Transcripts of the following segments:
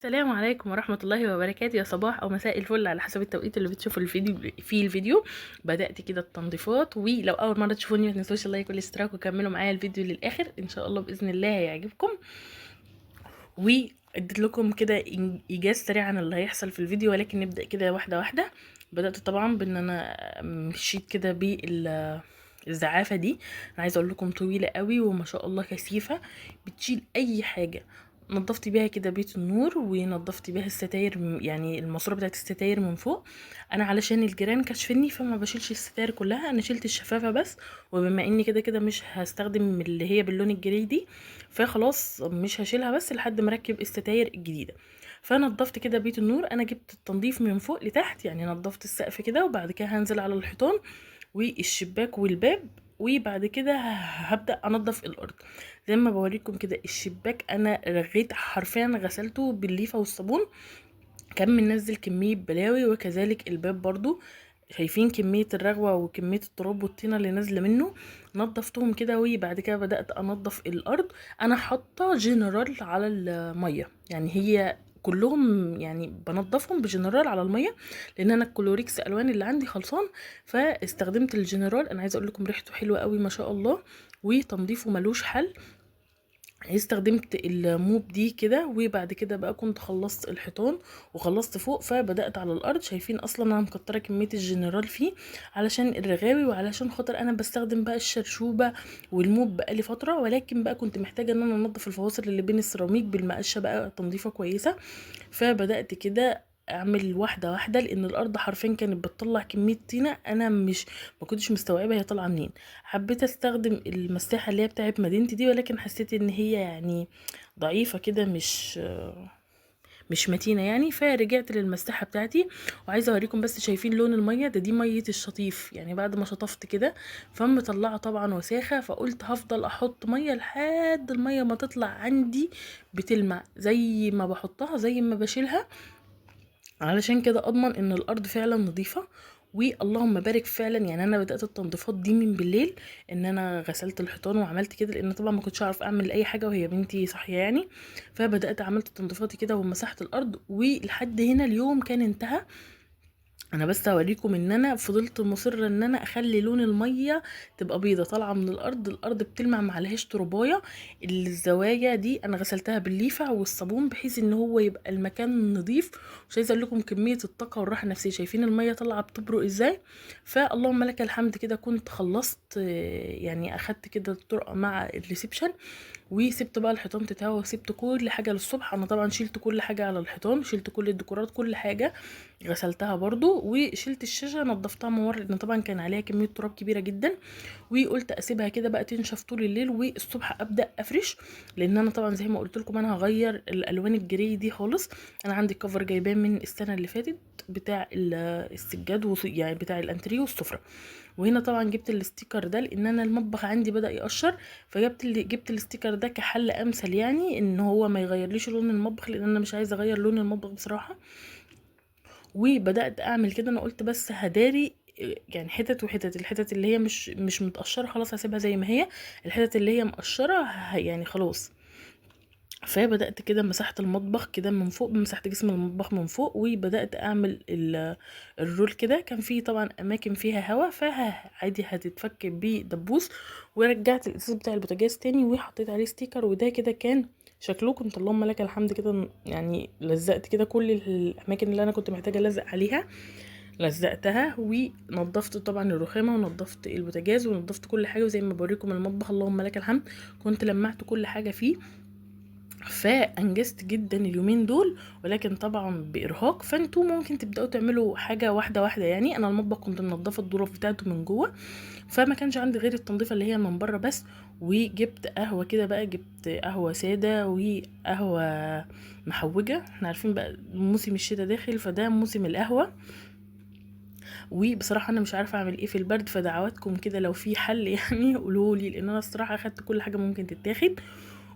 السلام عليكم ورحمة الله وبركاته. يا صباح أو مساء الفل على حسب التوقيت اللي بتشوفوا الفيديو فيه. الفيديو بدأت كده التنظيفات، ولو أول مرة تشوفوني ما تنسوش ال like والاشتراك وكملوا معايا الفيديو للآخر إن شاء الله بإذن الله هيعجبكم. واديت لكم كده إيجاز سريع عن اللي هيحصل في الفيديو، ولكن نبدأ كده واحدة واحدة. بدأت طبعا بإن أنا مشيت كده بالزعافة دي، أنا عايزة أقول لكم طويلة قوي وما شاء الله كثيفة، بتشيل أي حاجة. نظفت بيها كده بيت النور، ونظفت بيها الستاير، يعني الماسورة بتاعت الستاير من فوق. انا علشان الجيران كشفني فما بشيلش الستاير كلها، انا شلت الشفافه بس، وبما اني كده كده مش هستخدم اللي هي باللون ال gray دي فخلاص مش هشيلها، بس لحد ما اركب الستاير الجديدة. فنظفت كده بيت النور، انا جبت التنظيف من فوق لتحت، يعني نظفت السقف كده، وبعد كده هنزل على الحيطان والشباك والباب، وبعد كده هبدأ انظف الارض. زي ما بوريكم كده الشباك انا رغيت حرفيا، غسلته بالليفة والصابون، كان منزل كمية بلاوي، وكذلك الباب برضو شايفين كمية الرغوة وكمية التراب والطينة اللي نازلة منه. نظفتهم كده، وبعد كده بدأت انظف الارض. انا حاطة جنرال على المية، يعني هي كلهم يعني بنضفهم بجنرال على المية، لان انا الكلوريكس الوان اللي عندي خلصان، فاستخدمت الجنرال. انا عايزه اقول لكم ريحته حلوة قوي ما شاء الله، وتنظيفه ملوش حل. استخدمت ال mop دي كده، وبعد كده بقى كنت خلصت الحيطان وخلصت فوق، فبدأت على الارض. شايفين اصلا انا مكتره كمية الجنرال فيه علشان الرغاوي، وعلشان خاطر انا بستخدم بقى الشرشوبه وال mop بقالي فترة، ولكن بقى كنت محتاجه ان انا انضف الفواصل اللي بين السيراميك بالمقشه بقى تنظيفه كويسة. فبدأت كده اعمل واحدة واحدة، لان الارض حرفيا كانت بتطلع كمية طينه انا مش ما كنتش مستوعبة هي طالعه منين. حبيت استخدم المساحة اللي هي بتاعت مدينتي دي، ولكن حسيت ان هي يعني ضعيفة كده، مش متينة يعني، فرجعت للمساحه بتاعتي. وعايزه اوريكم بس شايفين لون المية ده، دي مية الشطيف، يعني بعد ما شطفت كده فمطلعه طبعا وساخة، فقلت هفضل احط مية لحد المية ما تطلع عندي بتلمع زي ما بحطها زي ما بشيلها، علشان كده اضمن ان الارض فعلا نظيفة. واللهم بارك فعلا، يعني انا بدات التنظيفات دي من بالليل، ان انا غسلت الحيطان وعملت كده، لان طبعا ما كنتش اعرف اعمل اي حاجة وهي بنتي صاحية يعني. فبدات عملت تنظيفاتي كده ومسحت الارض، ولحد هنا اليوم كان انتهى. انا بس هوريكم ان انا فضلت مصرة ان انا اخلي لون المية تبقى بيضة طالعه من الارض، الارض بتلمع ما عليهاش تربايه. الزوايا دي انا غسلتها بالليفه والصابون بحيث ان هو يبقى المكان نظيف. مش عايزه اقول لكم كمية الطاقة والراحة النفسية، شايفين المية طالعه بتبرق ازاي. فاللهم لك الحمد كده كنت خلصت، يعني اخدت كده الطرقه مع ال reception، وسبت بقى الحيطان تتهوى، وسبت كل حاجة للصبح. انا طبعا شلت كل حاجة على الحيطان، شلت كل الديكورات، كل حاجة غسلتها برضو، وشلت الشاشة نظفتها من ورا لان طبعا كان عليها كمية تراب كبيرة جدا، وقلت اسيبها كده بقى تنشف طول الليل، والصبح ابدا افرش، لان انا طبعا زي ما قلت لكم انا هغير الالوان ال gray دي خالص. انا عندي cover جايباه من السنة اللي فاتت بتاع السجاد، يعني بتاع الانتريه والسفره. وهنا طبعا جبت ال sticker ده لان انا المطبخ عندي بدا يقشر، فجبت جبت ال sticker ده كحل امثل، يعني ان هو ما يغيرليش لون المطبخ، لان انا مش عايزه اغير لون المطبخ بصراحة. وبدات اعمل كده، انا قلت بس هداري يعني حتت وحتت، الحتت اللي هي مش متقشره خلاص هسيبها زي ما هي، الحتت اللي هي مقشره يعني خلاص. فبدات كده مسحت المطبخ كده من فوق، مسحت جسم المطبخ من فوق، وبدات اعمل ال roll كده. كان فيه طبعا اماكن فيها هوا فعادي هتتفك بدبوس. ورجعت الازاز بتاع البوتاجاز تاني وحطيت عليه sticker، وده كده كان شكله. كنت اللهم لك الحمد كده يعني لزقت كده كل الاماكن اللي انا كنت محتاجه الزق عليها لزقتها، ونظفت طبعا الرخامه ونظفت البوتاجاز ونظفت كل حاجة. وزي ما بوريكم المطبخ اللهم لك الحمد كنت لمعت كل حاجة فيه، فانجزت جدا اليومين دول، ولكن طبعا بارهاق. فانتوا ممكن تبداوا تعملوا حاجة واحدة واحدة. يعني انا المطبخ كنت منضفه الظروف بتاعته من جوه، فما كانش عندي غير التنظيفه اللي هي من بره بس. وجبت قهوة كده بقى، جبت قهوة ساده وقهوة محوجه، احنا عارفين بقى موسم الشتاء داخل فده موسم القهوة. وبصراحة انا مش عارفه اعمل ايه في البرد، فدعواتكم كده لو في حل يعني قولولي، لان انا الصراحة اخدت كل حاجة ممكن تتاخد.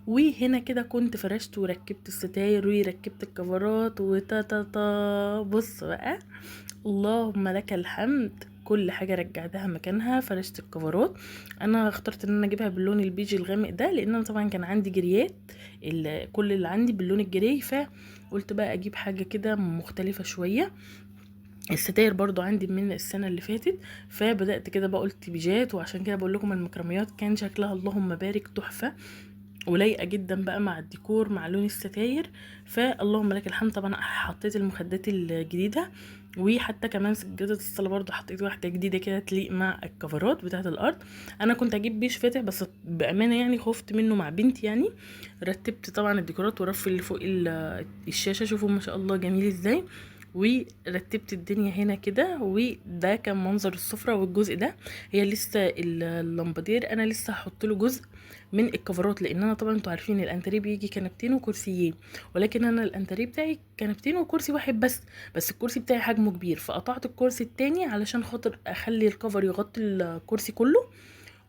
وهنا كده كنت فرشت وركبت الستاير وركبت الكفرات وتا تا تا. بص بقى اللهم لك الحمد، كل حاجة رجعتها مكانها، فرشت الكفرات. انا اخترت ان انا اجيبها باللون البيجي الغامق ده، لان انا طبعا كان عندي جريات كل اللي عندي باللون ال gray، فقلت بقى اجيب حاجة كده مختلفة شوية. الستاير برضو عندي من السنة اللي فاتت، فبدات كده بقى قلت بيجات، وعشان كده بقول لكم المكرميات كان شكلها اللهم بارك تحفة، ولايقه جدا بقى مع الديكور مع لون الستاير. فاللهم لك الحمد. طبعا حطيت المخدات الجديدة، وحتى كمان سجادة الصلاة برضو حطيت واحدة جديدة كده تليق مع الكفرات بتاعه الارض. انا كنت اجيب بيش فاتح، بس بامانه يعني خفت منه مع بنتي يعني. رتبت طبعا الديكورات ورف اللي فوق الشاشة، شوفوا ما شاء الله جميل ازاي. ورتبت الدنيا هنا كده، وده كان منظر السفرة. والجزء ده هي لسه اللمبادير، انا لسه هحط له جزء من الكفرات، لان انا طبعا انتوا عارفين الانتريه بيجي كنبتين وكرسيين، ولكن انا الانتريه بتاعي كنبتين وكرسي واحد بس الكرسي بتاعي حجمه كبير، فقطعت الكرسي التاني علشان خاطر اخلي الكفر يغطي الكرسي كله.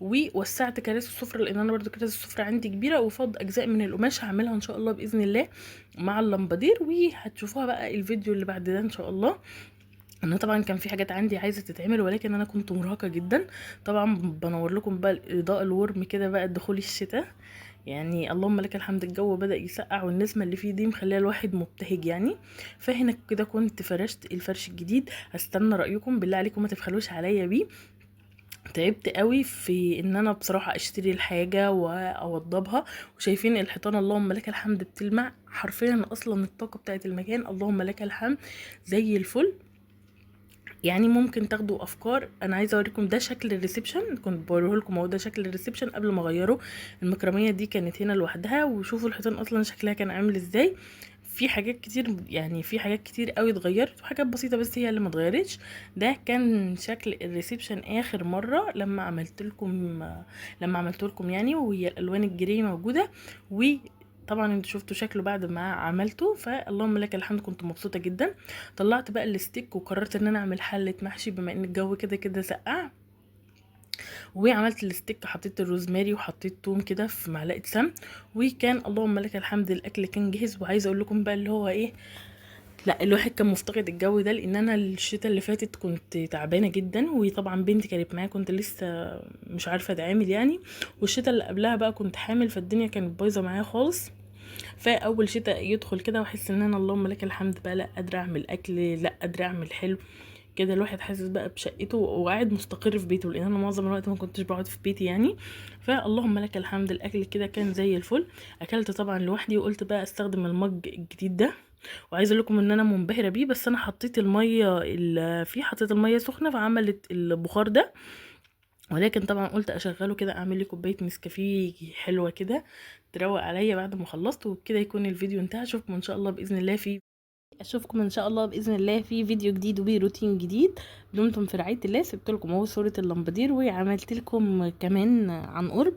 ووسعت كراسي السفرة، لان انا برضو كراسي السفرة عندي كبيرة، وفض اجزاء من القماش هعملها ان شاء الله باذن الله مع اللمبادير، وهتشوفوها بقى الفيديو اللي بعد ده ان شاء الله. انا طبعا كان في حاجات عندي عايزه تتعمل، ولكن انا كنت مرهقة جدا. طبعا بنور لكم بقى الاضاءة الورم كده بقى دخول الشتاء، يعني اللهم لك الحمد الجو بدأ يسقع، والنسمه اللي فيه دي مخليه الواحد مبتهج يعني. فهنا كده كنت فرشت الفرش الجديد، هستنى رايكم بالله عليكم ما تبخلوش عليا بيه. تعبت قوي في ان انا بصراحة اشتري الحاجة واوضبها، وشايفين الحيطان اللهم لك الحمد بتلمع حرفيا، اصلا الطاقة بتاعت المكان اللهم لك الحمد زي الفل. يعني ممكن تاخدوا افكار. انا عايزه اوريكم ده شكل ال reception، كنت بوريه لكم اهو، ده شكل ال reception قبل ما اغيره. المكرميه دي كانت هنا لوحدها، وشوفوا الحيطان اصلا شكلها كان عامل ازاي. في حاجات كتير يعني، في حاجات كتير قوي اتغيرت، وحاجات بسيطة بس هي اللي ما اتغيرتش. ده كان شكل ال reception اخر مرة لما عملت لكم يعني، وهي الالوان ال gray موجودة، وطبعا انتوا شفتوا شكله بعد ما عملته. فاللهم لك الحمد كنت مبسوطة جدا. طلعت بقى الستيك وقررت ان انا اعمل حله محشي، بما ان الجو كده كده سقع. وعملت الستيك، حطيت الروزماري وحطيت توم كده في معلقه سمن، وكان اللهم لك الحمد الاكل كان جاهز. وعايزه اقول لكم بقى اللي هو ايه، لا الواحد كان مفتقد الجو ده، لان انا الشتاء اللي فاتت كنت تعبانة جدا، وطبعا بنتي كانت معايا كنت لسه مش عارفه اتعامل يعني، والشتاء اللي قبلها بقى كنت حامل، فالدنيا كانت بايظة معايا خالص. فاول شتاء يدخل كده واحس ان انا اللهم لك الحمد بقى لا قادرة اعمل اكل، لا قادرة اعمل حلو كده، الواحد حاسس بقى بشقته وقاعد مستقر في بيته، لان انا معظم الوقت ما كنتش بقعد في بيتي يعني. فاللهم لك الحمد الاكل كده كان زي الفل. اكلت طبعا لوحدي، وقلت بقى استخدم المج الجديد ده، وعايزه اقول لكم ان انا منبهره بيه. بس انا حطيت المية اللي فيه، حطيت المية سخنة فعملت البخار ده، ولكن طبعا قلت اشغله كده، اعمل لي كوباية نسكافيه حلوة كده تروق عليا بعد ما خلصت. وبكده يكون الفيديو انتهى. اشوفكم ان شاء الله باذن الله في اشوفكم ان شاء الله باذن الله في فيديو جديد وروتين جديد. دمتم في رعاية الله. سبت لكم اهو صوره اللمبادير، وعملت لكم كمان عن قرب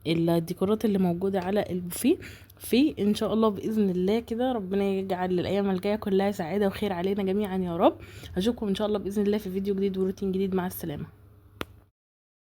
الديكورات اللي موجودة على البوفيه. في ان شاء الله باذن الله كده ربنا يجعل الايام الجاية كلها سعادة وخير علينا جميعا يا رب. اشوفكم ان شاء الله باذن الله في فيديو جديد وروتين جديد. مع السلامة.